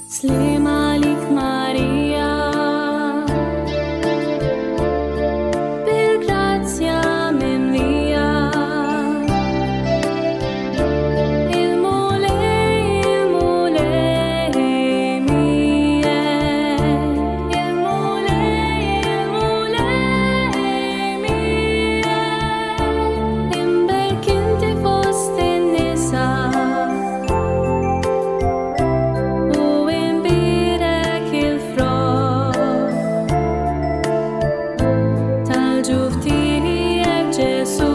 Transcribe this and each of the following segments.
Sliem għalik Marija, bil-grazzja mimlija. Il-Mulej, il-Mulej miegħek. Il-Mulej, il-Mulej miegħek. Imberk inti fost in-nisa. U imbierek il-frott tal-ġuf tiegħek Ġesù.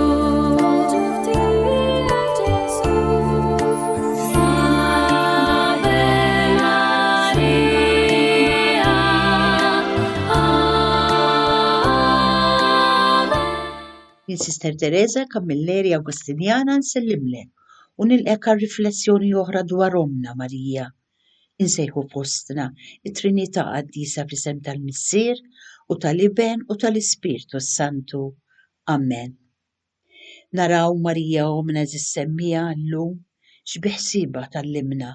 Ave Maria, Ave. Jien Sister Teresa Camilleri Awgustinjana nsellimlek u nilqgħek għal riflessjoni oħra dwar Ommna Marija. Insejħu fostna it-Trinità Qaddisa fl-isem tal-Missier u tal-Iben u tal-Ispirtu s-Santu. Amen. Naraw Marija Ommna għeżież semmiegħa llum x'biħsiebha tgħallimna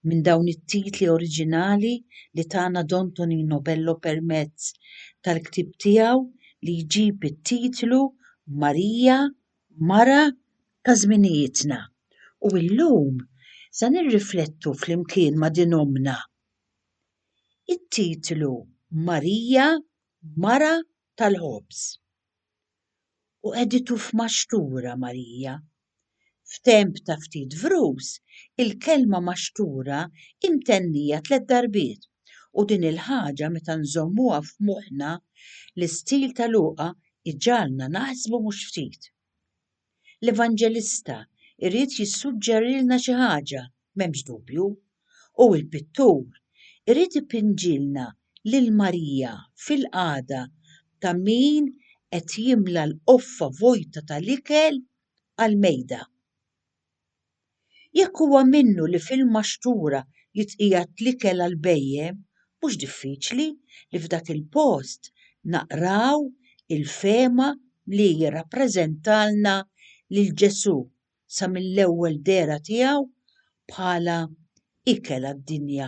minn dawn it-titli oriġinali li tana Don Tonino Bello permezz tal-ktieb tiegħu li jġib it-titlu Marija Mara ta' żminijietna. U illum sa nirriflettu flimkien ma' din ommna. It-titlu Marija Mara tal-Ħobż. U qegħditu f'maxtura Marija. F'temp ta' ftit vrus, il-kelma maxtura imtennija tlett darbiet u din il-ħaġa meta nżommuha f'moħħna l-istil ta' Luqa iġagħalna naħsbu mhux ftit. L-evanġelista jrid jissuġġerilna xi ħaġa, m'hemmx dubju. U l-pittur irid ipinġilna lil Marija fil-qagħda ta' min qed jimla l-qoffa vojta tal-ikel għall-mejda. Jekk huwa minnu li fil-maxtura jitqiegħed l-ikel għall-bhejjem, mhux diffiċli li f'dak il-post naqraw il-fehma li jirrappreżentalna lil Ġesù sa mill-ewwel dehra tiegħu bħala ikel għad-dinja,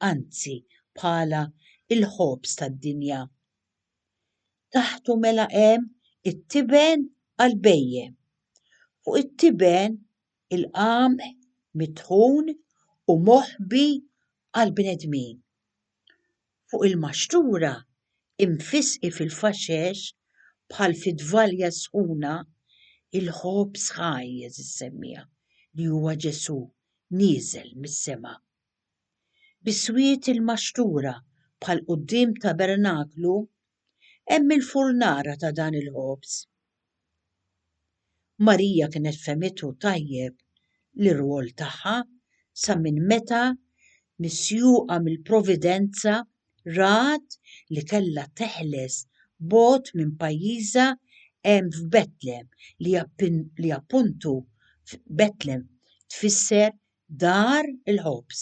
anzi bħala l-ħobż tad-dinja. Taħtu mela hemm it-tiben għall-bhejjem. Fuq it-tiben il-qamħ mitħun u moħbi għall-bnedmin. Fuq il-maxtura, imfisqi fil-faxex bħal fi tvalja sħuna, il-ħobż ħaj, għeżież semmiegħa, li huwa Ġesù nieżel mis-sema. Biswiet il-maxtura bħal quddiem tabernaklu hemm il-furnara ta' dan il-ħobż. Marija kienet fehmitu tajjeb l-irwol tagħha sa minn meta misjuqa mill-providenza rat li kellha teħles bogħod minn pajjiżha hemm f'Betlem li appuntu Betlem tfisser dar il-ħobż.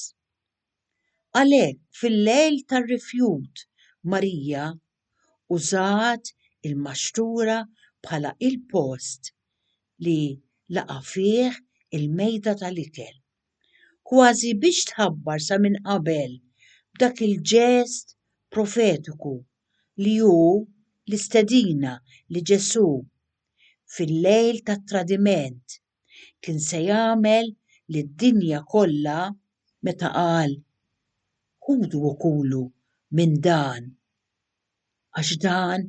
Għalhekk fil-lejl tar-rifjut Marija użat il-maxtura bħala il-post li laqa' fih il-mejda tal-ikel. Kważi biex tħabbar sa minn qabel b'dak il-ġest profetiku li hu l-istedina li Ġesù fil-lejl tat-tradiment kien se jagħmel lid-dinja kollha meta qal, Ħudu u kulu minn dan, għax dan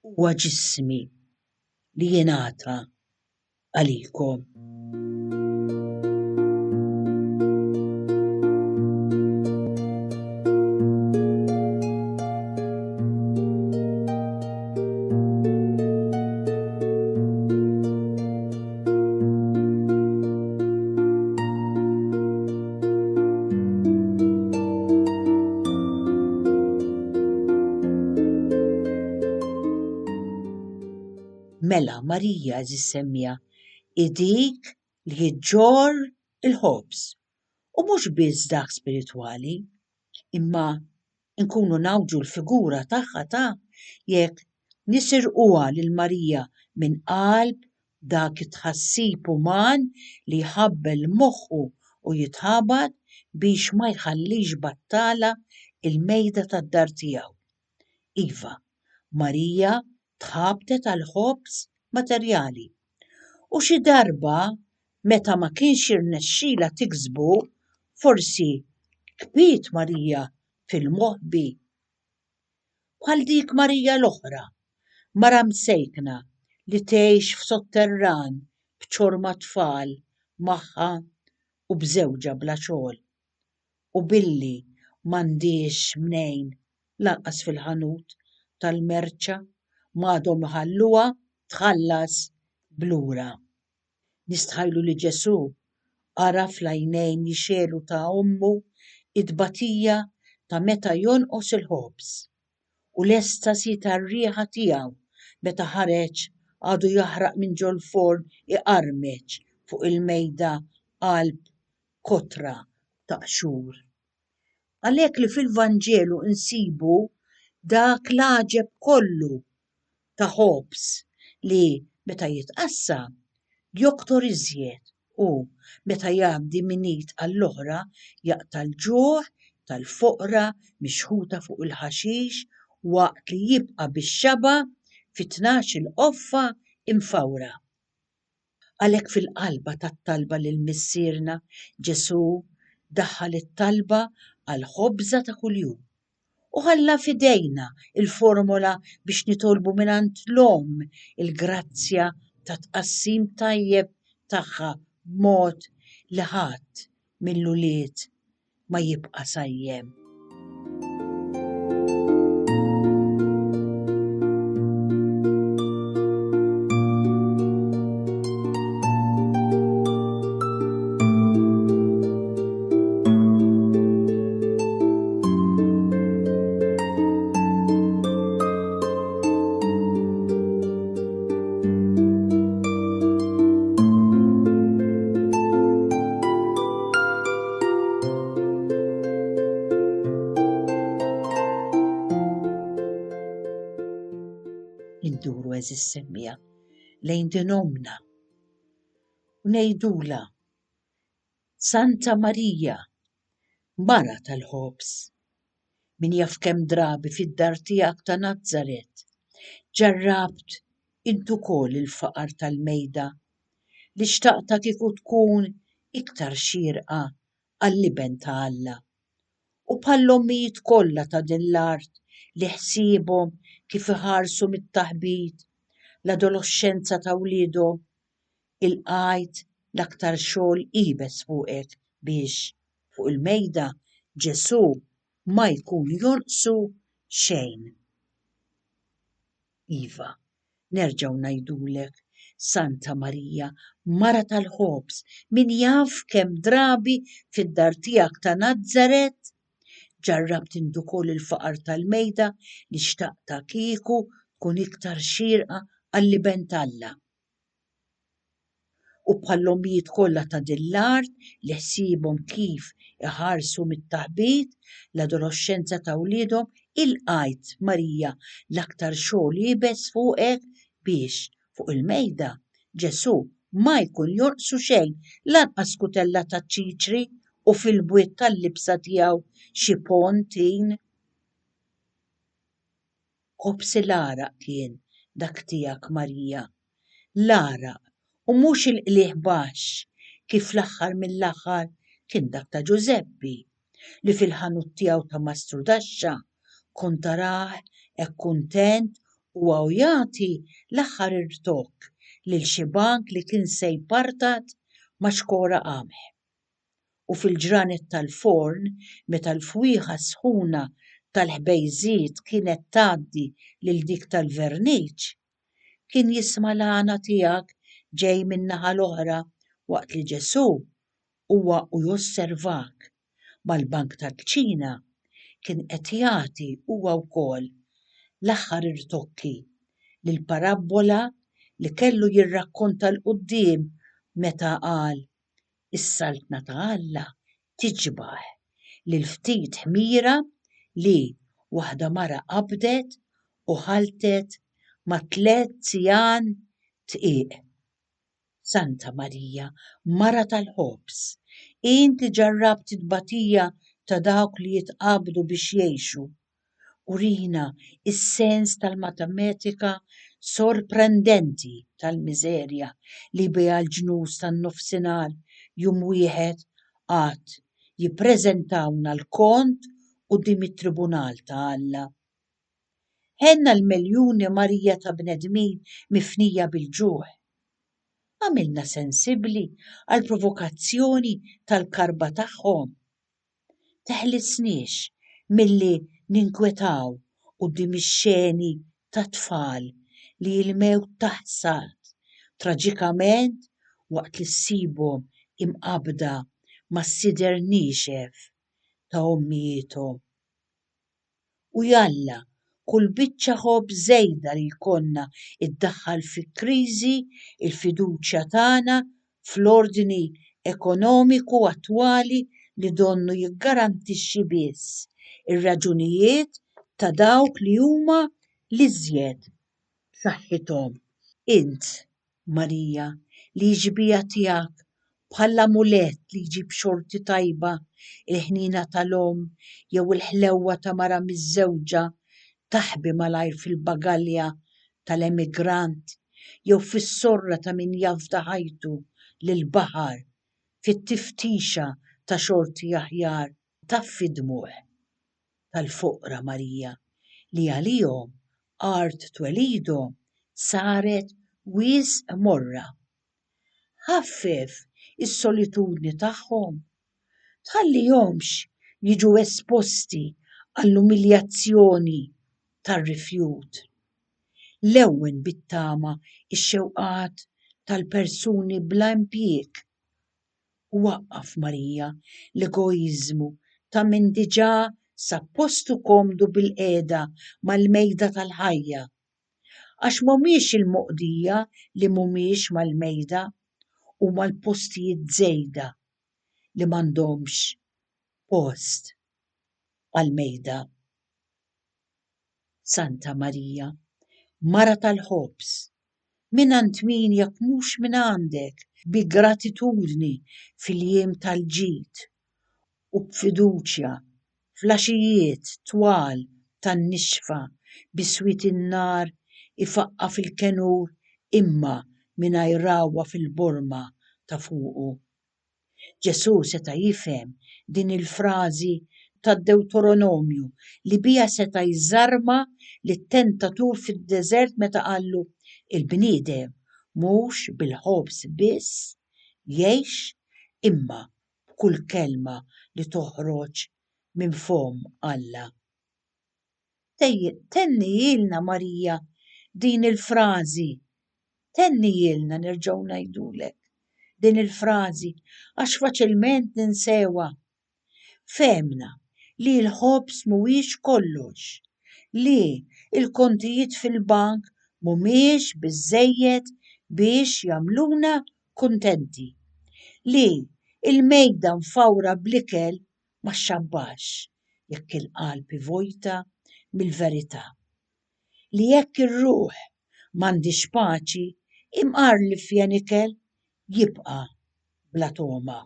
huwa ġismi li jingħata għalikom. Mela Marija għeżież semmiegħa hi dik li ġġorr il-ħobż u mhux biss dak spiritwali, imma nkunu ngħawġu l-figura tagħha ta' jekk nisirquha lil Marija minn qalb dak it-tħassib uman li jħabbel moħħu u jitħabat. biex ma jħallix battala l-mejda tad-dar tiegħu. Iva, Marija tħabtet għall-ħobż materjali. U xi darba meta ma kienx jirnexxilha tiksbu, forsi kbiet Marija fil-moħbi. Bħal dik Marija l-oħra, mara msejkna li tgħix f'sotterran b'ċorma tfal magħha u b'żewġha bla xogħol. U billi m'għandhiex mnejn lanqas fil-ħanut tal-merċa m'għadhom iħalluha tħallas b'lura. Nistħajlu li Ġesù qara fl-għajnejn jixegħlu ta' ommu t-tbatija ta' meta jonqos il-ħobż u l-estasi tar-riħa tiegħu meta ħareġ għadu jaħraq minn ġol-forn iqarmeċ fuq il-mejda qalb kotra ta' qxur. Għalhekk li fil-Vanġelu nsibu dak l-għaġeb kollu ta' ħobż li meta jitqassam joktor iżjed u meta jgħaddi minn id għall-oħra jaqta' l-ġuħ tal-foqra mixħuta fuq il-ħaxix waqt li jibqa' bix-xaba' fi tnax-il qoffa imfawra. Għalhekk fil-qalba tat-talba lil Missierna, Ġesù daħħal it-talba għall-ħobża ta' kuljum u ħalla f'idejna l-formola biex nitolbu mingħand l-Omm il-grazzja ta' tqassim tajjeb tagħha b'mod li ħadd mill-ulied ma jibqa' sajjem. Induru għeżież semmiegħa lejn din ommna u ngħidulha Santa Marija, mara tal-ħobż. Min jaf kemm drabi fid-dar tiegħek ta' Nazaret ġarrabt int ukoll il-faqar tal-mejda li xtaqtha kieku tkun iktar xierqa għall-Iben ta' Alla. U bħall-ommijiet kollha ta' din l-art li ħsiebhom kif iħarsu mit-taħbit l-adoloxxenza ta' wliedhom, ilqajt l-aktar xogħol iebes fuqek biex, fuq il-mejda, Ġesù ma jkun jonqsu xejn. Iva, nerġgħu ngħidulek, Santa Marija, Mara tal-ħobż, min jaf kemm drabi fid-dar tiegħek ta' Nazaret ġarrabt int ukoll il-faqar tal-mejda li xtaqtha kieku tkun iktar xierqa għall-Iben t'Alla. U bħall-ommijiet kollha ta' din l-art li ħsiebhom kif iħarsu mit-taħbit l-adoloxxenza ta' wliedhom, ilqajt, Marija, l-aktar xogħol iebes fuqek biex, fuq il-mejda, Ġesù ma jkun jonqsu xejn, lanqas skutella ta' ċiċri u fil-bwiet tal-libsa tiegħu xi ponn tin. Ħobż il-għaraq kien dak tiegħek Marija, l-għaraq u mhux il-qligħ baxx kif fl-aħħar mill-aħħar kien dak ta' Ġużeppi li fil-ħanut tiegħu ta' mastrudaxxa kont tarah hekk kuntent huwa u jagħti l-aħħar irtokk lil xi bank li kien se jpartat ma' xkora qamħ. u fil-ġranet tal-forn meta l-fwieħa sħuna tal-ħbejżiet kienet tgħaddi lil dik tal-verniċ, kien jisma' l-għana tiegħek ġej min-naħa l-oħra waqt li Ġesù, huwa u josservak mal-bank tal-kċina, kien qed jagħti huwa wkoll l-aħħar irtokki lill-parabbola li kellu jirrakkonta 'l quddiem meta qal, Is-Saltna ta' Alla tiġbah lil ftit ħmira li waħda mara qabdet u ħaltet ma' tlett sigħan dqiq. Santa Marija, Mara tal-ħobż, int li ġarrabt it-tbatija ta' dawk li jitqabdu biex jgħixu, urina s-sens tal-matematika sorprendenti tal-miżerja li biha l-ġnus tan-Nofsinhar jum wieħed għad jippreżentawna l-kont quddiem it-tribunal ta' Alla. Ħenn għall-meljuni Marija ta' bnedmin mifnija bil-ġuħ. Agħmilna sensibbli għall-provokazzjoni tal-karba tagħhom. Teħlisniex milli ninkwetaw quddiem ix-xeni ta' tfal li l-mewt taħsad traġikament waqt li ssibhom imqabbda mas-sider niexef ta' ommijiethom. U jalla kull biċċa ħobż żejda li jkollna ddaħħal fi kriżi l-fiduċja tagħna fl-ordni ekonomiku attwali li donnu jiggarantixxi biss ir-raġunijiet ta' dawk li huma l-iżjed b'saħħithom. Int, Marija, li x-xbieha tiegħek bħall-amulett li jġib xorti tajba, il-ħniena tal-omm jew il-ħlewwa ta' mara miżżewġa taħbi malajr fil-bagalja tal-emigrant jew fis-sorra ta' min jafda ħajtu lill-baħar fit-tiftixa ta' xorti aħjar, taffi d-dmugħ tal-foqra Marija li għalihom art twelidhom saret wisq morra. Ħaffef is-solitudni tagħhom. Tħallihomx jiġu esposti għall-umiljazzjoni tar-rifjut. Lewwen bit-tama x-xewqat tal-persuni bla impjieg. U waqqaf, Marija, l-egoiżmu ta' min diġà sab postu komdu bilqiegħda mal-mejda tal-ħajja. Għax mhumiex il-moqdija li mhumiex mal-mejda, huma l-postijiet żejda li m'għandhomx post għall-mejda. Santa Marija, Mara tal-ħobż, mingħand min jekk mhux mingħandek bi gratitudni fil-jiem tal-ġid u b'fiduċja fl-għaxijiet twal tan-nixfa bi swied in-nar ifaqqa' fil-kenur imma mingħajr ragħwa fil-borma ta' fuqu. Ġesù seta' jifhem din il-frażi tad-Dewtoronomju li biha seta' jżarma lit-tentatur fid-deżert meta qallu, Il-bniedem mhux bil-ħobż biss jgħix imma b'kull kelma li toħroġ minn fomm Alla. Tennihielna Marija din il-frażi, tennihielna nerġgħu ngħidulek din il-frażi għax faċilment ninsewha. Fehmna li l-ħobż mhuwiex kollox, li l-kontijiet fil-bank mhumiex biżżejjed biex jagħmluna kuntenti, li l-mejda mfawra bl-ikel ma xxabbax jekk il-qalb hi vojta mill-verità, li jekk ir-ruħ m'għandhiex paċi, imqar l-ifjen ikel jibqa' bla togħma.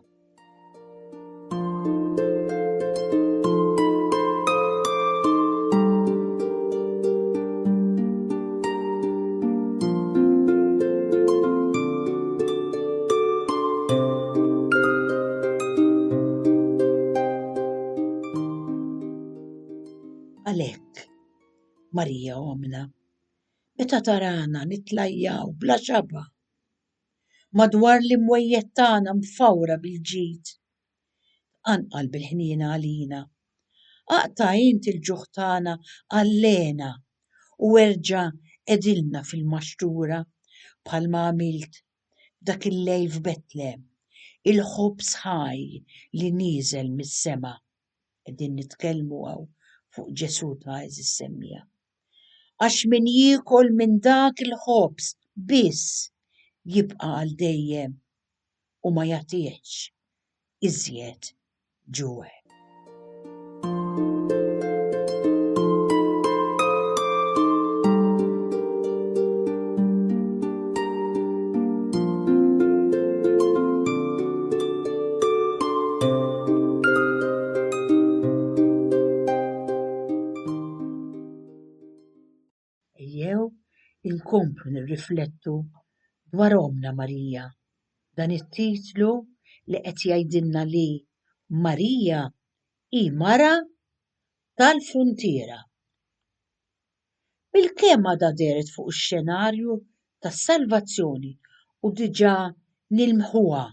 Għalhekk, Marija Ommna, meta tarana nitlajjaw bla xaba' madwar l-imwejjed tagħna mfawra bil-ġid, tqanqal bil-ħniena għalina. Aqta' int il-ġuħ tagħna għall-hena u erġa' qegħdilna fil-maxtura bħalma għamilt f'dak il-lejl f'Betlehem, il-ħobż ħaj li nieżel mis-sema. Qegħdin nitkellmu hawn fuq Ġesù ta' għeżież semmiegħa. Għax min jiekol minn dak il-ħobż biss jibqa' għal dejjem u ma jagħtihx iżjed ġuħ. Inkomplu nirriflettu dwar Ommna Marija, dan it-titlu li qed jgħidilna li Marija hi mara tal-fruntiera. Bilkemm għadha dehret fuq ix-xenarju tas-salvazzjoni u diġà nilmħuha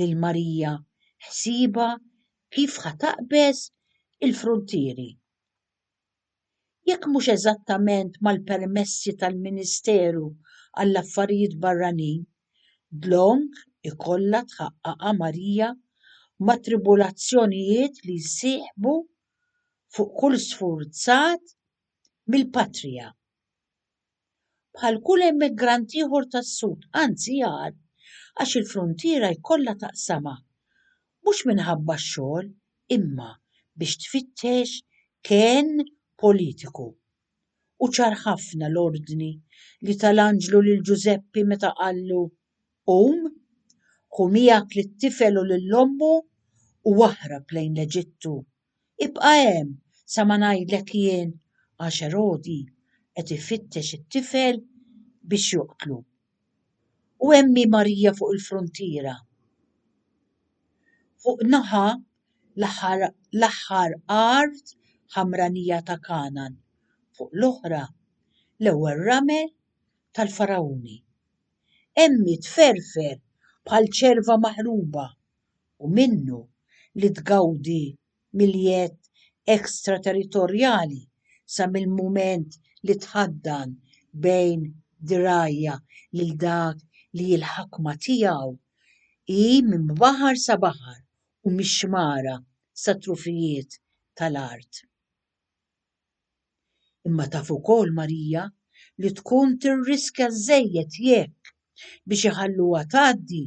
lil Marija ħsiebha kif ħa taqbeż il-fruntieri. Jekk mhux eżattament mal-permessi tal-Ministeru għall-Affarijiet Barranin, dlonk ikollha tħaqqaqha Marija mat-tribulazzjonijiet li jsieħbu fuq kull sfurzat mill-patrija. Bħal kull emigrant ieħor tas-Sud, anzi agħar, għax il-fruntiera jkollha taqsamha, mhux minħabba x-xogħol imma biex tfittex kenn politiku. U ċar ħafna l-ordni li ta l-anġlu lil Ġużeppi meta qallu, Qum, ħu miegħek lit-tifel u lil ommu u aħrab lejn l-Eġittu. Ibqa' hemm sa ma ngħidlek jien għax Erodi qed ifittex it-tifel biex joqtlu. U hemm hi Marija fuq il-fruntiera. Fuq naħa l-aħħar art ħamranija ta' Kangħan, fuq l-oħra l-ewwel ramel tal-Faragħuni. Hemm hi tferfer bħal ċerva maħruba u minnu li tgawdi mill-jedd extraterritorjali sa mill-mument li tħaddan bejn dirgħajha lil dak li l-ħakma tiegħu hi minn baħar sa baħar u mix-xmara sat-trufijiet tal-art. Imma taf ukoll Marija li tkun tirriskja żżejjed jekk, biex iħalluha tgħaddi,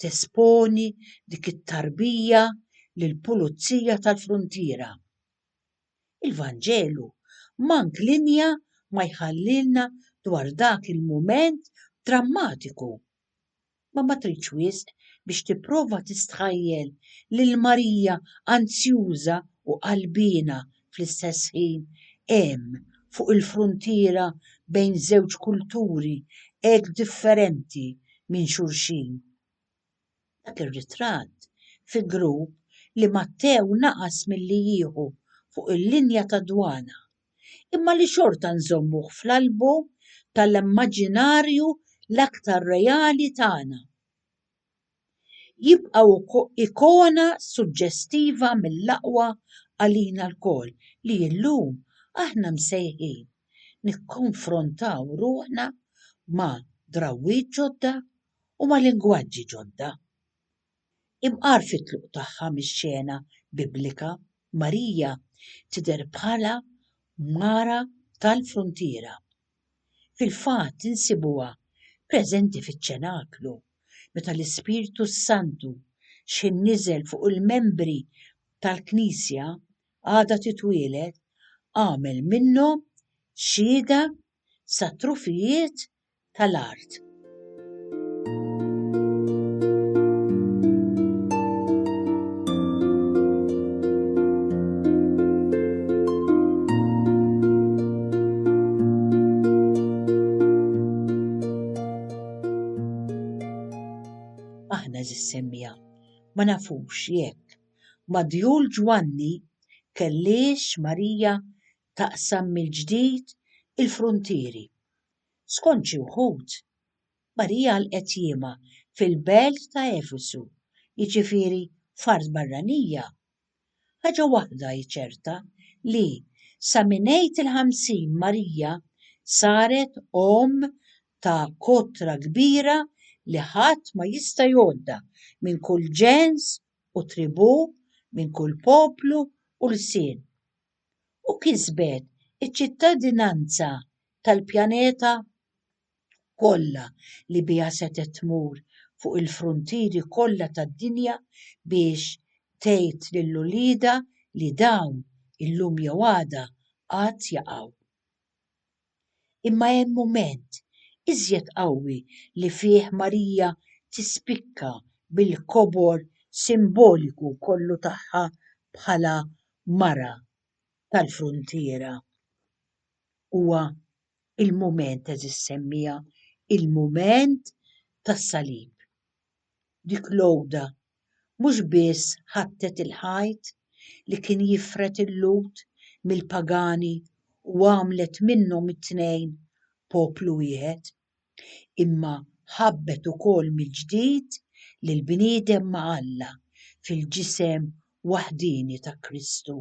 tesponi dik it-tarbija lill-pulizija tal-fruntiera. Il-Vanġelu mank linja ma jħallilna dwar dak il-mument drammatiku. Ma ma tridx wisq biex tipprova tistħajjel lil Marija anzjuża u qalbiena fl-istess ħin hemm fuq il-fruntiera bejn żewġ kulturi hekk differenti minn xulxin. Dak ir-ritratt fi grupp li Mattew naqas milli jieħu fuq il-linja tad-dwana, imma li xorta nżommuh fl-album tal-immaġinarju l-aktar reali tagħna. Jibqa' ikona suġġestiva mill-aqwa għalina lkoll li llum aħna msejħin nikkonfrontaw ruħna ma' drawwiet ġodda u ma' lingwaġġi ġodda. Imqar fit-tluq tagħha mix-xena Biblika, Marija tidher bħala mara tal-fruntiera. Fil-fatt insibuha preżenti fiċ-ċenaklu meta l-Ispirtu s-Santu x'ħin niżel fuq il-membri tal-Knisja għadha titwieled għamel minnhom xhieda sat-trufijiet tal-art. Aħna eżis semmija ma nafux jekk ma' djul Ġwanni kellix Marija taqsam mill-ġdid il-fruntieri. Skont xi wħud, Marija għalqet jiemha fil-belt ta' Efesu, jiġifieri f'art barranija. Ħaġa waħda hi ċerta li sa minn Għid il-Ħamsin Marija saret omm ta' kotra kbira li ħadd ma jista' jgħoddha minn kull ġens u tribù, minn kull poplu u lsien. U kisbet iċ-ċittadinanza tal-pjaneta kollha li biha setgħet tmur fuq il-fruntieri kollha tad-dinja biex tgħid lil uliedha li dawn, illum jew għada, għad jaqgħu. Imma hemm mument iżjed qawwi li fih Marija tispikka bil-kobor simboliku kollu tagħha bħala mara tal-fruntiera. Huwa Il-mument għeżież semmiegħa, il-mument tas-salib. Dik l-għuda mhux biss ħattet il-ħajt li kien jifred il-Lhud mill-pagani u għamlet minnhom it-tnejn poplu wieħed, imma ħabbet ukoll mill-ġdid lill-bniedem ma' Alla fil-ġisem waħdieni ta' Kristu.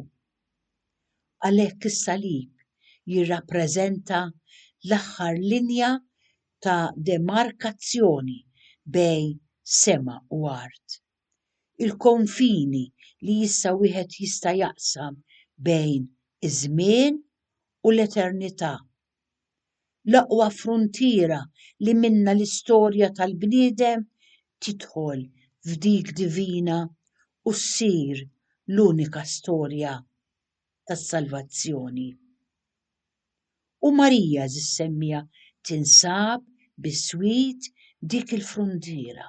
Għalhekk is-salib jirrappreżenta l-aħħar linja ta' demarkazzjoni bejn sema u art. Il-konfini li issa wieħed jista' jaqsam bejn iż-żmien u l-eternità. L-aqwa fruntiera li minnha l-istorja tal-bniedem tidħol f'dik divina u ssir l-unika storja tas-salvazzjoni. U Marija, għeżież semmiegħa, tinsab biswit dik il-fruntiera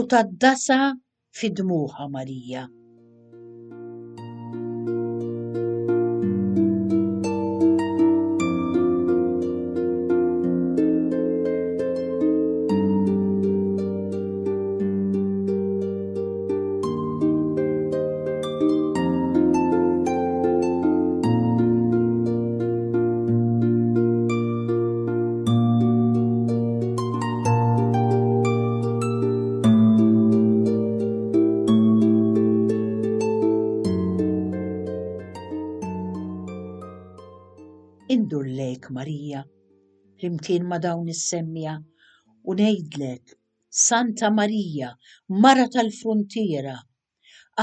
u tgħaddasha fi dmugħha Marija. Indur lejk Marija, flimkien ma' dawn is-semmiegħa u ngħidlek, Santa Marija, Mara tal-Fruntiera,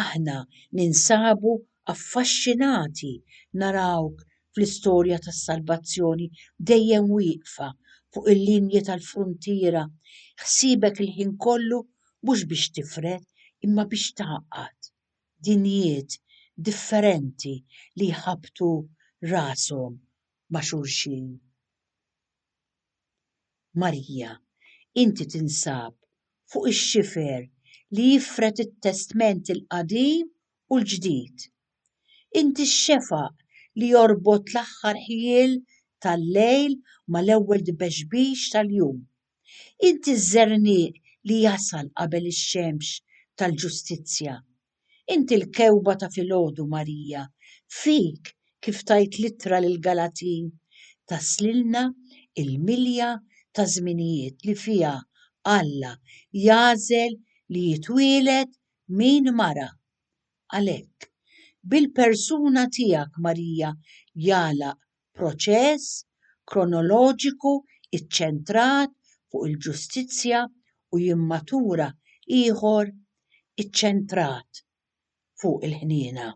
Aħna ninsabu affaxxinati narawk fl-istorja tas-salvazzjoni dejjem wieqfa fuq il-linji tal-fruntiera, ħsiebek il-ħin kollu mhux biex tifred imma biex tgħaqqad dinjiet differenti li jħabbtu rashom ma' xulxin. Marija, inti tinsab fuq ix-xifer li jifred it-Testment il-Qadim u l-Ġdid. Inti x-xefaq li jorbot l-aħħar ħjiel tal-lejl mal-ewwel tbexbix tal-jum. Inti ż-żerniq li jasal qabel ix-xemx tal-ġustizzja. Inti l-kewba ta' filgħodu, Marija, fik, kif tgħid l-Ittra lill-Galatin, taslilna l-milja taż-żminijiet li fiha Alla jagħżel li jitwieled minn mara. Għalhekk, bil-persuna tiegħek, Marija, jagħlaq proċess kronoloġiku ċċentrat fuq il-ġustizzja u jimmatura ieħor iċċentrat fuq il-ħniena.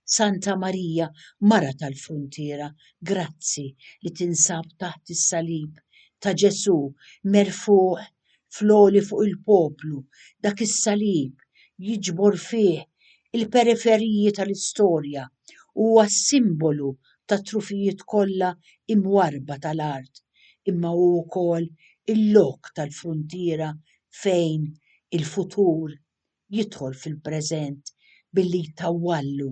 Santa Marija, Mara tal-Fruntiera, grazzi li tinsab taħt is-salib ta' Ġesù merfugħ fl-għoli fuq il-poplu, dak is-salib jiġbor fih il-periferiji tal-istorja u huwa s-simbolu tat-trufijiet kollha imwarrba tal-art, imma hu wkoll il-lok tal-fruntiera fejn il-futur jidħol fil-preżent billi jtawwallu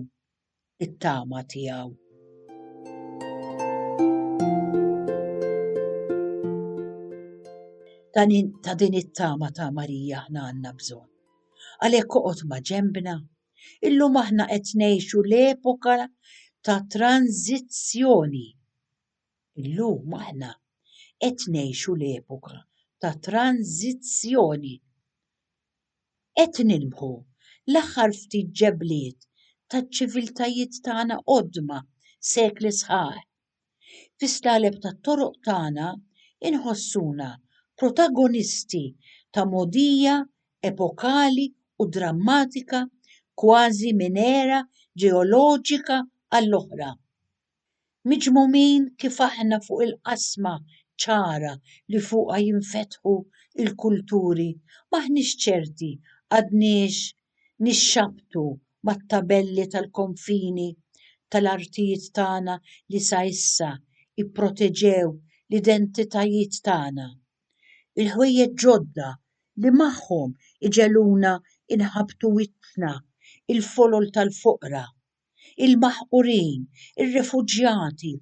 it-tama tiegħu. Ta' din it-tama ta' Marija aħna għandna bżonn. Għalhekk oqgħod ma' ġenbna. Illum aħna qed ngħixu l-epoka ta' tranżizzjoni. Illum aħna qed ngħixu l-epoka ta' tranżizzjoni. Qed nilmħu l-aħħar ftit ġebliet taċ-ċiviltajiet tagħna qodma sekli sħaħ. Fis-slaleb tat-toroq tagħna inħossuna protagonisti ta' mogħdija epokali u drammatika kważi minn era ġeoloġika għall-oħra. Miġmumin kif aħna fuq il-qasma ċara li fuqha jinfetħu l-kulturi, m'aħniex ċerti għadniex nixxabbtu mat-tabelli tal-konfini tal-artijiet tagħna li sa issa pproteġew l-identitajiet tagħna. Il-ħwejjeġ ġodda li magħhom iġegħluna nħabbtu wiċċna, il-folol tal-foqra. il-maħqurin, ir-refuġjati,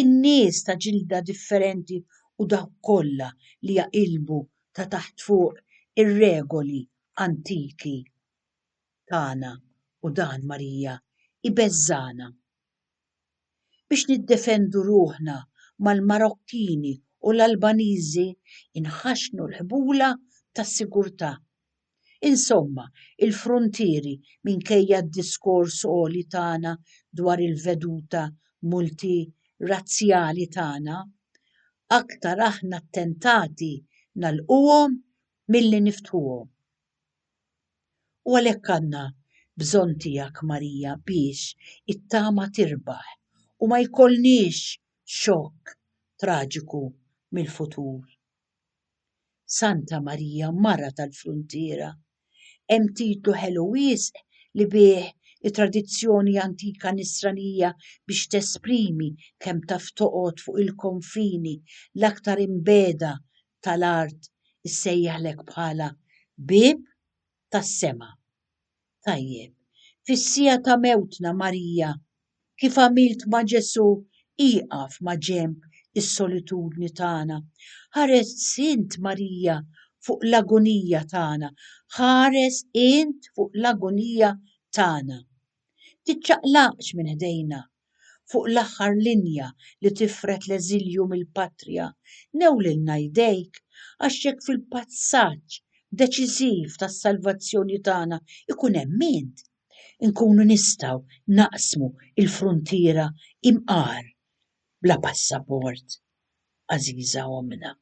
in-nies ta' ġilda differenti u dawk kollha li jaqilbu ta' taħt fuq ir-regoli antiki tagħna u dan, Marija, ibeżżagħna. Biex niddefendu ruħna mal-Marokkini u l-Albaniżi inħaxxnu l-ħbula tas-sigurtà. Insomma, il-fruntieri minkejja d-diskors għoli tagħna dwar il-veduta multirazzjali tagħna, aktar aħna ttentati nagħlquhom milli niftħuhom. U għalhekk għandna bżonn tiegħek Marija biex it-tama tirbaħ u ma jkollniex xokk traġiku mill-futur. Santa Marija Mara tal-Fruntiera. Hemm titlu ħelu wisq li bih it-tradizzjoni antika Nisranija biex tesprimi kemm taf toqgħod fuq il-konfini l-aktar imbiegħda tal-art issejjaħlek bħala bieb tas-sema. Tajjeb, fis-siegħa ta' mewtna Marija, kif għamilt ma' Ġesù, ieqaf ma' ġenb is-solitudni tagħna. Ħares int Marija fuq l-agunija tagħna, ħares int fuq l-agunija tagħna. Tiċċaqlaqx minn ħdejna, fuq l-aħħar linja li tifred l-eżilju mill-patrija, newlilna jdejk, għax jekk fil-passaġġ deċiżiv tas-salvazzjoni tagħna jkun hemm int, inkunu nistgħu naqsmu l-fruntiera imqar bla passaport, għażiża ommna.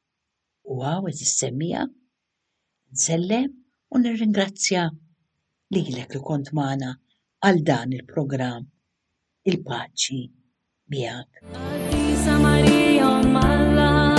U hawn għeżież semmiegħa, nsellem u nirringrazzja lilek li kont magħna għal dan il-programm. Il-paċi miegħek. Qaddisa Marija Omm Alla.